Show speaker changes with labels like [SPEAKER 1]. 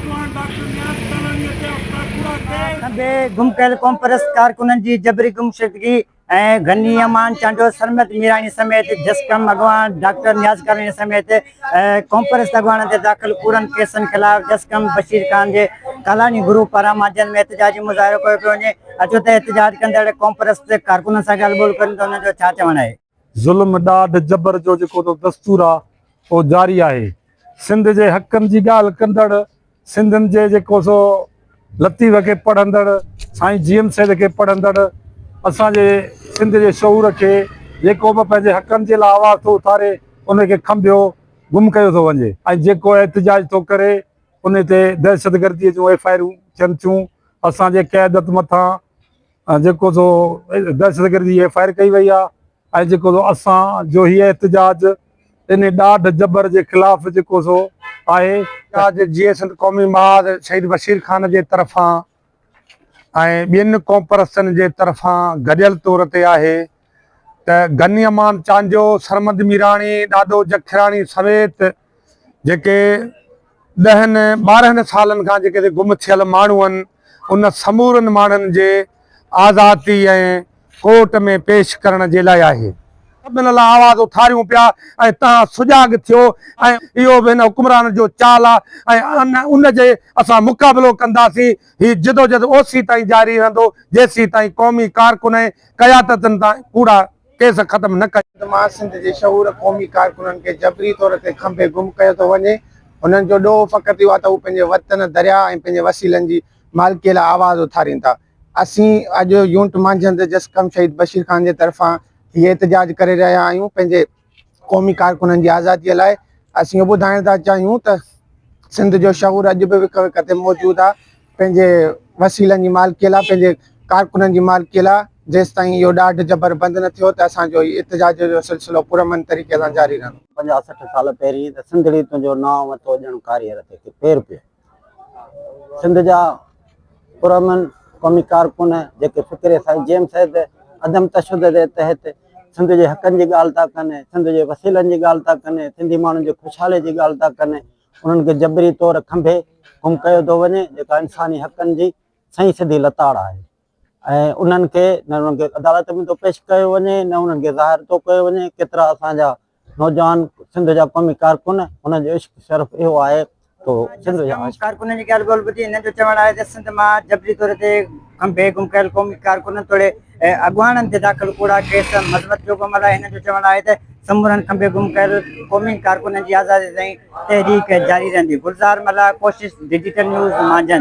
[SPEAKER 1] اڳواڻ ڊاڪٽر نياز ڪالاڻي تي افسا ڪوڙا ڪيس.
[SPEAKER 2] کنڀي گم ڪيل قومپرست ڪارڪنن جي جبري گمشدگي ۽ غني امان چانڊيو، سرمد ميراڻي سميت جسقم اڳواڻ ڊاڪٽر نياز ڪالاڻي سميت قومپرست اڳواڻن تي داخل ڪوڙن ڪيسن خلاف جسقم بشير خان جي ڪالاڻي گروپ پاران مانجهند ۾ احتجاجي مظاهرو ڪيو پيو وڃي. اچو ته احتجاج ڪندڙ قومپرست ڪارڪنن سان ڳالهه ٻولهه ڪريون ته انهن جو ڇا چوڻ آهي.
[SPEAKER 3] ظلم، ڏاڍ، جبر جو جيڪو تو دستور آ اهو جاري آهي. سنڌ جي حقن جي ڳالهه ڪندڙ، سنڌين جي جيڪو سو لطيف کي پڙهندڙ، سائين جي ايم سيد کي پڙهندڙ، اسان جي سنڌ جي شعور کي جيڪو به پنهنجي حقن جي لاء آواز ٿو اٿاري ان کي کنڀيو گم ڪيو ٿو وڃي ۽ جيڪو احتجاج ٿو ڪري ان تي دهشتگردي جون ايف I آرون ٿين ٿيون. اسان جي قيادت مٿان جيڪو سو دهشتگردي جي ايف I R ڪئي وئي آهي ۽ جيڪو سو اسان جو هي احتجاج ان ڏاڍ جبر جي خلاف جيڪو سو آهي.
[SPEAKER 4] احتجاج جيئي سنڌ قومي محاذ شهيد بشير خان جي طرفان ۽ ٻين قومپرستن جي طرفان گڏيل طور تي آهي ته غني امان چانڊيو، سرمد ميراڻي، ڏاڏو جکراڻي سميت جيڪي ڏهن ٻارهن سالن کان جيڪي گم ٿيل ماڻهو آهن ان سمورن ماڻهن جي آزادي ۽ ڪورٽ ۾ پيش ڪرڻ جي لاء آهي. سڀن لاء آواز اٿاريون پيا ۽ توهان سجاڳ ٿيو ۽ اهو به هن حڪمرانن جو چال آهي ۽ ان جي اسان مقابلو ڪنداسين هي جدوجھد اوسين تائين جاري رهندو جيسين تائين قومي ڪارڪن ۽ قيادتن تان ڪوڙا ڪيس ختم نه ڪيا.
[SPEAKER 5] سنڌ مان سنڌ جي شعور قومي ڪارڪنن کي جبري طور تي کنڀي گم ڪيو ٿو وڃي. هنن جو ڏوهه فقط اهو آهي ته هو پنهنجي وطن، درياهه ۽ پنهنجي وسيلن جي مالڪيء لاء آواز اٿارين ٿا. اسين اڄ يونٽ مانجهند جسقم شهيد بشير خان جي طرفان هي احتجاج ڪري رهيا آهيون پنهنجي قومي ڪارڪنن جي آزاديء لاء. اسين اهو ٻڌائڻ ٿا چاهيون ته سنڌ جو شعور اڄ به وک وک تي موجود آهي. پنهنجي وسيلن جي مالڪيء لاء، پنهنجي ڪارڪنن جي مالڪيء لاء جيستائين اهو ڏاڍ جبر بند نه ٿيو ته اسان جو هي احتجاج جو سلسلو پرامن طريقي سان جاري رهندو.
[SPEAKER 6] پنجاهه 60 سال پهرين ته سنڌڙي تنهنجو نانء ورتو ڄڻ ڪاريهر تي پير پيو. سنڌ جا پرامن قومي ڪارڪن جيڪي فڪر سائين جي ايم سيد عدم تشدد جي تحت سنڌ جي حقن جي ڳالهه ٿا ڪن، سنڌ جي وسيلن جي ڳالهه ٿا ڪن، سنڌي ماڻهن جي خوشحالي جي ڳالهه ٿا ڪن، انهن کي جبري طور کنڀي گم ڪيو ٿو وڃي جيڪا انساني حقن جي سئين سڌي لتاڙ آهي ۽ انهن کي نه انهن کي عدالت ۾ ٿو پيش ڪيو وڃي نه انهن کي ظاهر ٿو ڪيو وڃي. ڪيترا اسان جا نوجوان سنڌ جا قومي ڪارڪن انهن جو عشق شرف اهو آهي ته سنڌ جا عاشق.
[SPEAKER 2] ڪارڪنن جي ڳالهه ٻولهه ٻڌي هنن جو چوڻ آهي ته سنڌ مان جبري طور تي کنڀي گم ڪيل قومي ڪارڪنن توڙي اڳواڻن تي داخل ڪوڙا ڪيس مذمت جوڳو عمل آهي. هنن جو چوڻ آهي ته سمورن کنڀي گم ڪيل قومي ڪارڪنن جي آزادي تائين تحريڪ جاري رهندي. گلزار ملاح، ڪوشش، ڊجيٽل نيوز، مانجهند.